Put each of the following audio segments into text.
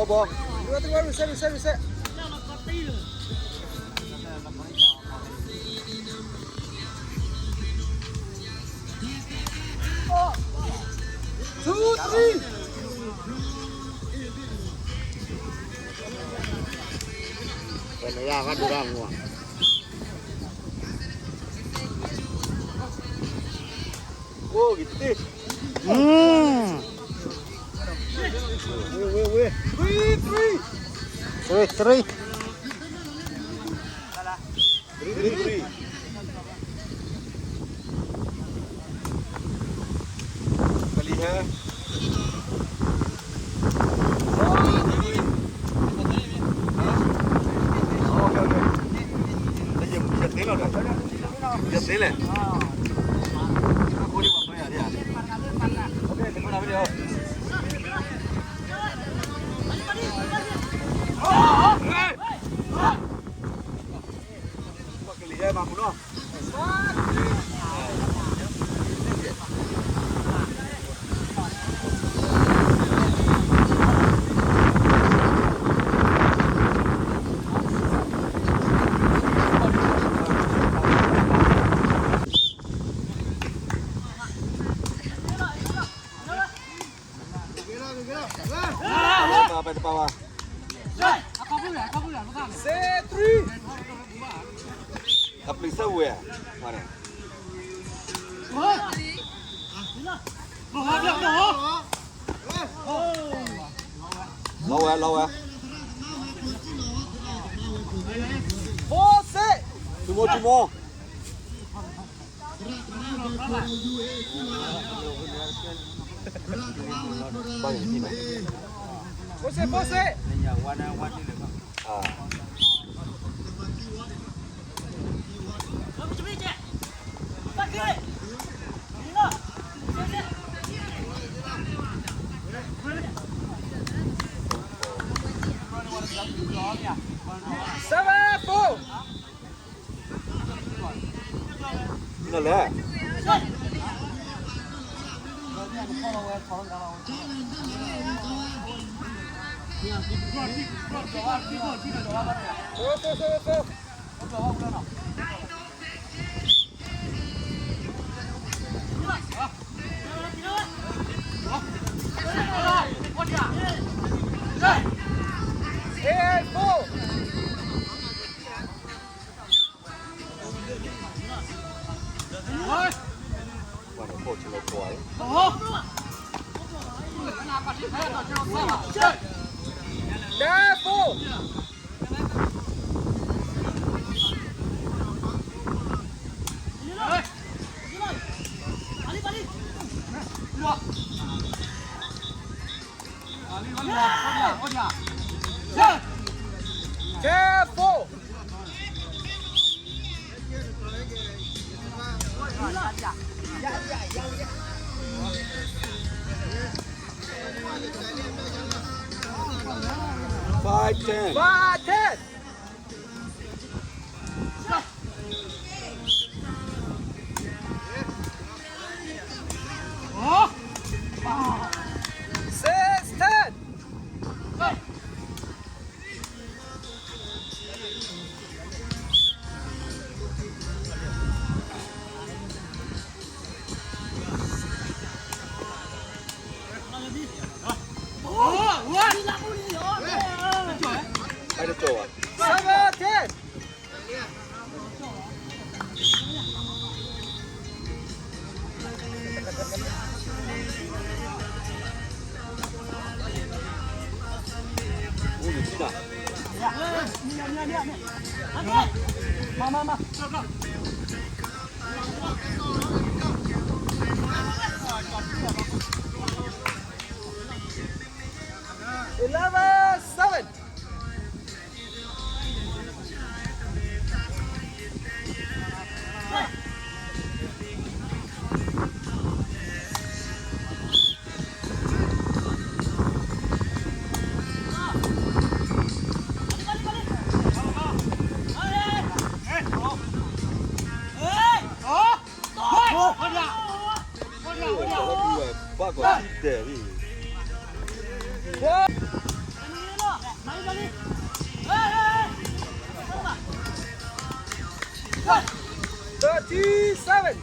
Reset, reset, reset. Two, three. Bueno, ya va a durar, no. Oh, gitu. Hmm. Wait, wait, wait. Three, three. Three, three. Three, three. Kali hai. Lီၤဝဲ, လီၤဝဲ. Four six. Two more, two more. Four six, four six. Seven four. Nè lè. Eight four. Nine four. Ten four. Five ten. Five ten. Six ten. Seven ten. Eleven seven. Thirty-seven.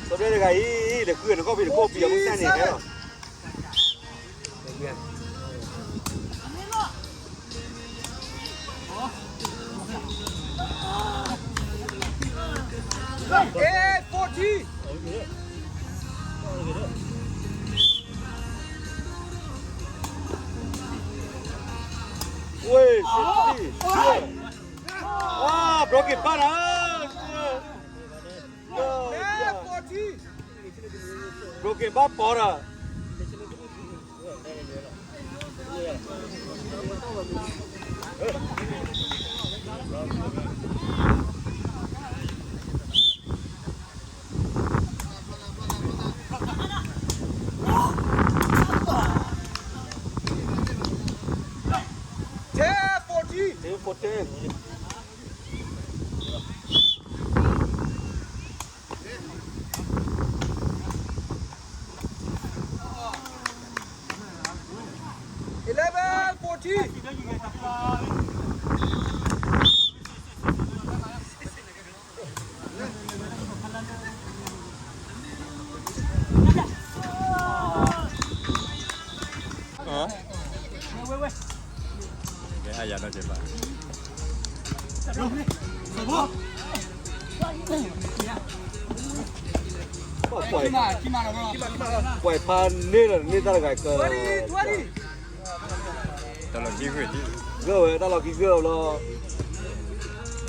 စီၤဘျဲတဂၤအံၤ ဒီးဃုနကီၢ်ဖံးတကိးပံၤအမုၢ်စၢ်န့ၣ်ဟဲလီၤ. Eight forty. Wait, fifty. Ah, broken bar. Ah, yeah. Broken bar ပေါ်တာ. Ten forty. Ten for ten. Eleven forty. ပှဲၤဖးန့ၢ်လီၤန့ၢ်တၢ်တဂၤက တၢ်လီၢ်ခံဂ့ၤဒ် ဂၢၢ်ဝဲတၢ်လီၢ်ခံဂၢၢ်လီၤ.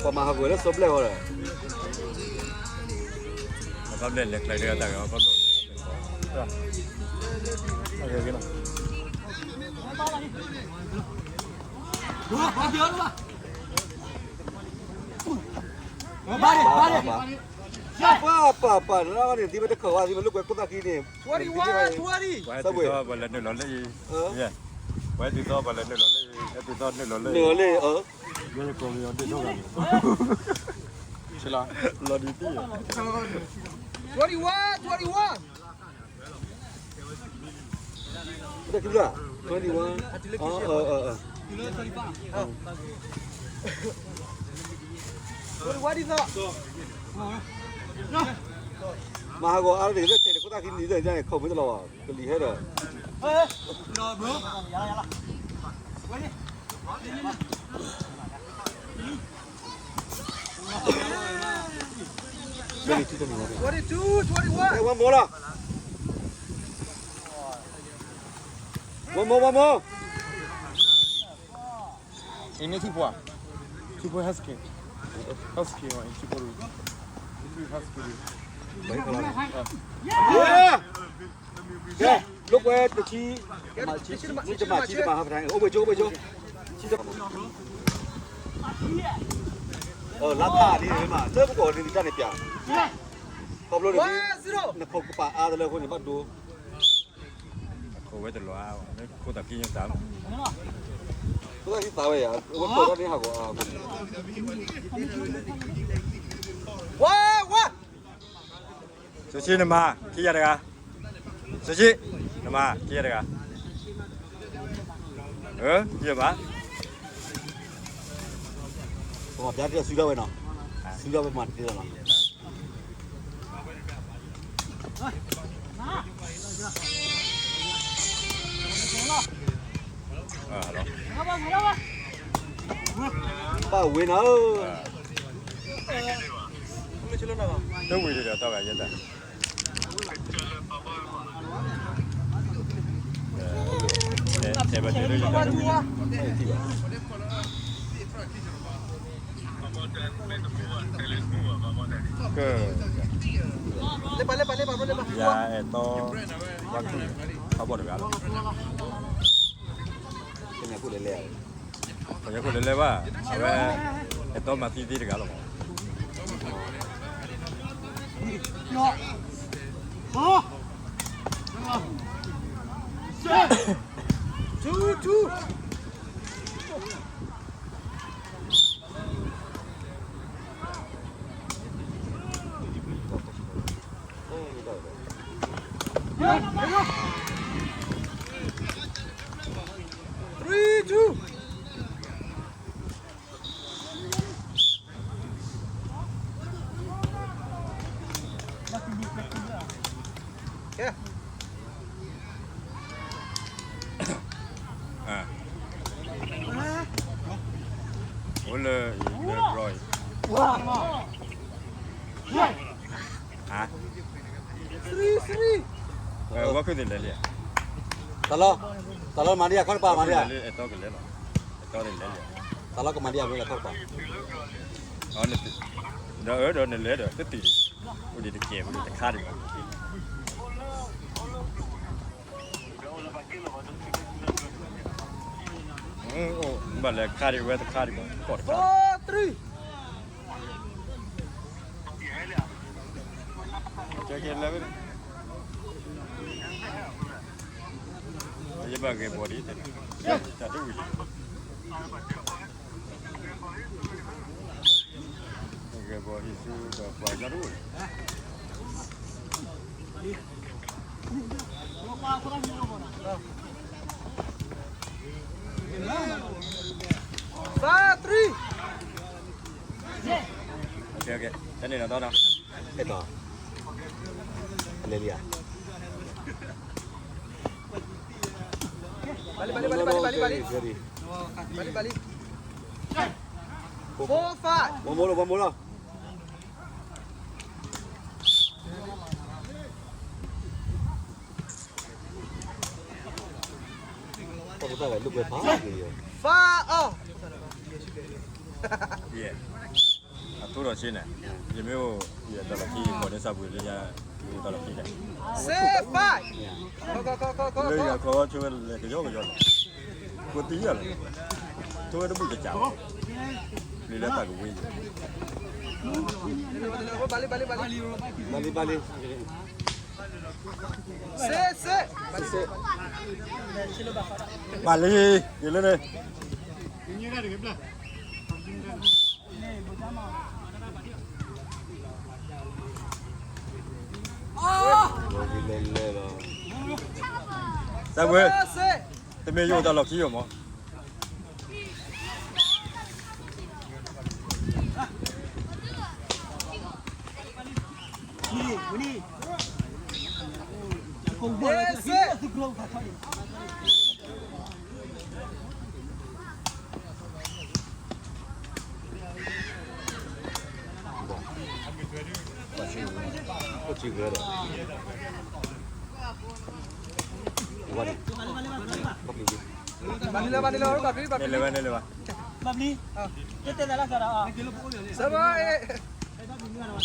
ပှၤမၤဟးဂီၤလၢစီၤဘျဲၣ်ဝဲဒီး ပှၤဘျဲၣ်လဲၤကျဲဒၣ်တၢ်ဂၤ ပှၤဘျဲၣ် ပၢ်ပၢ်ပၢ် နန့ၣ် သံဝဲတခီဝဲ သံဝဲလိာ်ကွဲခိၣ်သၣ်ခံန့ၣ် Twenty-one, twenty. ပှၤဟဲတုၤသီပှၤလဲၤနုာ်လီၤလၢအံၤ, ပှၤဟဲတုၤသီပှၤလဲၤနုာ်လီၤလၢအံၤ, ဟဲတုၤသီနုာ်လီၤလၢအံၤ, နုာ်လီၤလၢအံၤ, လီၤဒ်တံၢ်, Twenty-one, twenty-one. Twenty-one. Twenty-one ဒ်သိး မၤဟးဂီၤအါတဂ့ၤလၢတဲာ်တခိၣ်သၣ်ခံနံၤလၢညါန့ၣ် ခိးမ့ၢ်တလီၤဘၣ် ကလံၤဟဲဒီး Twenty-two, twenty-one. Hey, one more လီၤ. One more, one more. Ini two point. Two point husky. Husky, two point. Husky. Yeah! ကဲ လိာ်ကွဲတဆံ, တဆံတမၤ အိၣ်ဘှံးကၠိ အိၣ်ဘှံးကၠိ, လါဖးဒ်န့ၣ်မး လၢပကီၢ်န့ၣ်တၢ်န့ၣ်ပျး, ခီဖျိန့ၣ် နခိးကပာ်အါတလၢအဃိန့ၣ် ဘၣ်ဒိ, အခိးဝဲတလီၤအါဘၣ် ခိၣ်သၣ်ခံညါသးလီၤ, ခိၣ်သၣ်ခံသးဝဲယါ အဝဲခိးတၢ်န့ၣ်ဟးဂီၤအါအဃိန့ၣ် ဝါ ဝါ စီၤဆံနမၤ ခံဂၤတဂၤ, စီၤဆံ နမၤ ခံဂၤတဂၤ, ယဘၣ်, ပှၤပျါတၢ်စုထီၣ်ဝဲနီၤ, စုထီၣ်ဝဲမၤတသ့လီၤနီၤ, ဘၣ်ဝဲနီၤ, တဝံၤဒီးတၢ်ဂၤယဲၢ်တၢ် ယအဲၣ်တီ ဘၣ်ခုၣ် ထီဘိၣ်တဂၤလီၤ, ပယီၤခိၣ်လဲၤလဲၤဘၣ်, အဝဲ အဲၣ်တီမၤသံသ့တဂၤလီၤမး Two, two. Three, two. အိၣ်လၢ လၢဘျီအံၤ ဟါ ဝဲခုသ့ၣ်လဲၤလံဧါ တၢ်လီၤ တၢ်လီၤမၤဒံးအခီတပၤမၤဒံးဧါ အတီကလဲၤလီၤ အတီန့ၣ်လဲၤလံဧါ တၢ်လီၤကမၤဒံးအဝဲလဲၤခီတပၤ ဒီးအၢဒီးနလဲၤဒီးတတုၤ အိၣ်ဒံးတကဲး အိၣ်ဒံးတခါဒံးဘၣ် ဘၣ်လဲၤခါဒံးဝဲတခါဒံးဘၣ် ကီၢ်တခါ ကဲကဲလဲၤဝဲ ယဘၣ်ဂဲၤဘီၣ်ဒ် တၢ်တဝံၤ ဂဲၤဘီၣ်ဟံးဆူဒီးပှၤကညီတအိၣ် Five, three. โอเค โอเค တၢ်န့ၣ်ဒီး အဲၣ်ဒိး လဲၤလံဧါ ပၤလံ ပၤလံ ပၤလံ ပၤလံ ပၤလံ ပၤလံ ပၤလံ ပၤလံ Four, five. ဘီမိၢ်လီၤ ဘီမိၢ်လီၤ တၢ်ပတၢ်လဲၤလုၢ်ဝဲဖး Five all. အထိဒီးဆ့န့ၣ် ယမ့ၢ်အိၣ် ယတၢ်လီၢ်ခံ ယကိးန့ၢ်စၢ်ပှ့ၤလၢညါ ယတၢ်လီၢ်ခံန့ၣ် Six, five. လၢယၤခီဆၢဝဲလဲၤကယီကယီလီၤ ကိးတံၢ်ယၤလီၤ ထိဝဲတဘူၣ်တကးဘၣ် ပျံၤလၢတၢ်ကဝ့ၤ ဘၣ်လံ ဘၣ်လံ ဘၣ်လံ စ့စ့ ဘၣ်လံ ယလၢန့ၣ် တၢ်ဝဲ တမ့ၢ်ယိၣ်တၢ်လီၢ်ခံယိၣ်မး ဘၣ်လံလၢ ဘၣ်လံလၢ ဘၣ်လံလၢ ဘၣ်လံလၢ ဘၣ်လံလၢ ဘၣ်လံလၢ ဘၣ်လံလၢ ဘၣ်လံ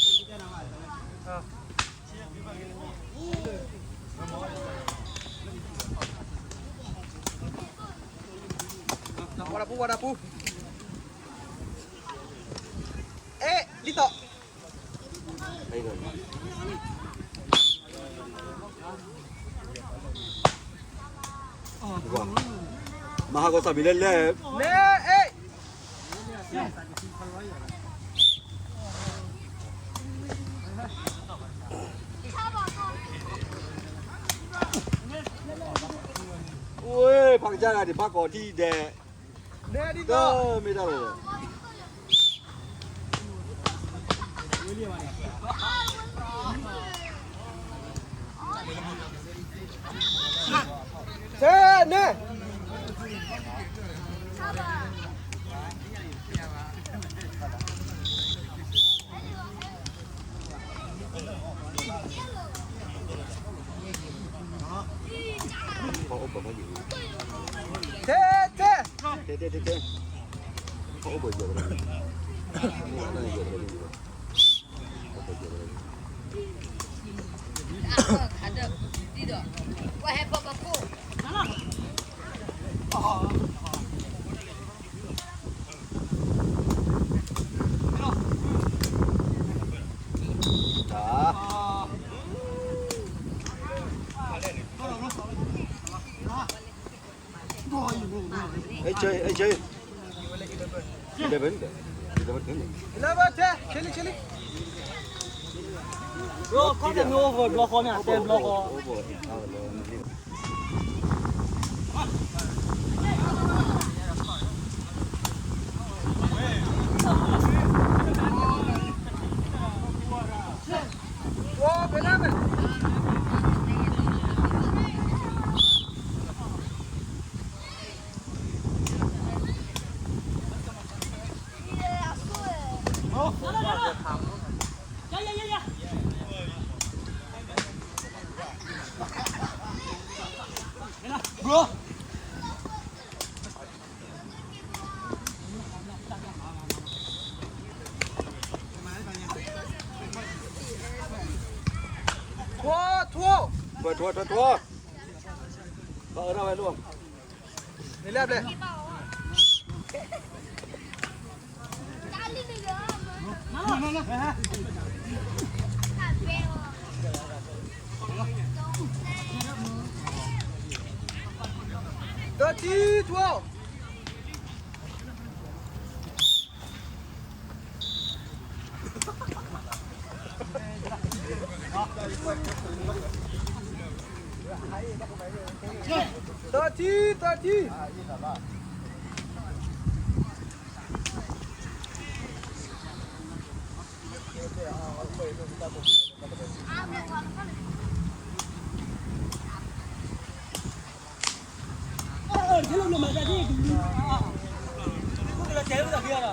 လၢ ဘၣ်လံ ဝါဒပူၤ ဝါဒပူၤ အဲ ဒ်သိး မၤဟးဂီၤစၢ်ဘံၣ်လဲၣ်လဲၣ် လဲၣ် အဲ အိၣ် ဖးကစၢ်ဂၤဒံး ဖးကီၢ်ထံၣ်ဒဲး မ့ၢ်တၢ်လီၤ ဆဲန့ၣ် တဲတဲ တဲတဲတဲတဲ Eleven, eleven, eleven. Eleven, ten, chili, chili. ဘျီခီၣ်တမ့ၢ် over ဘျီဃီန့ၣ် အတဲဘျီဃီ ထွဲထွဲထွဲထွဲ ဘၣ်အၢထီၣ်ဝဲလိၣ် နလဲၤဘျဲၣ် သၢထံ ထွဲ သၢထံ သၢထံ သၢထံ သၢထံ သၢထံ သၢထံ ဘၣ်ထီၣ်လံ ဆီဘျဲလံ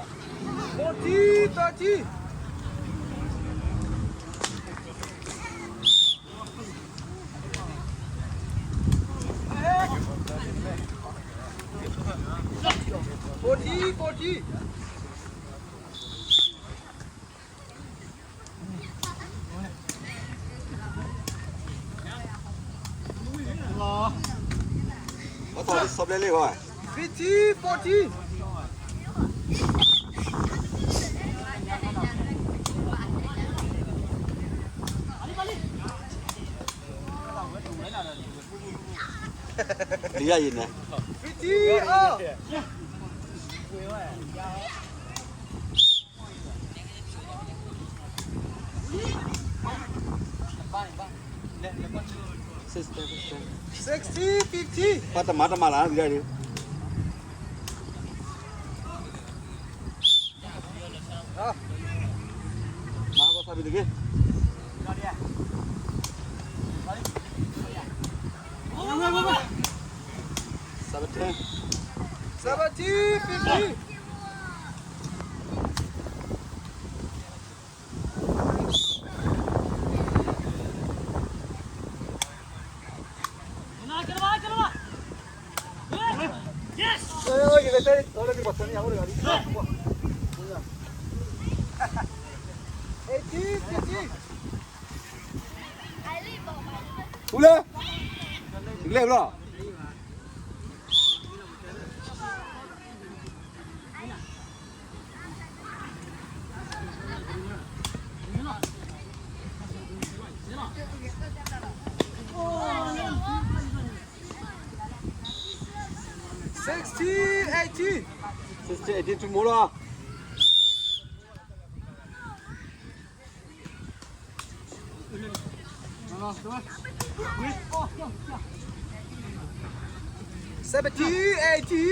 ခွါ fifty forty လံယၤယံၤန့ၣ် fifty အ sixty fifty ပှၤတမၤတမၤလၢ် ဒ်လဲၣ် မၤကီၢ်သးဘံၣ်တဂ့ၤ seventy fifty Eighty fifty ဟူလၢ လဲၤဘျီ sixty eighty sixty eighty ထူမိၢ်လီၤ seventy eighty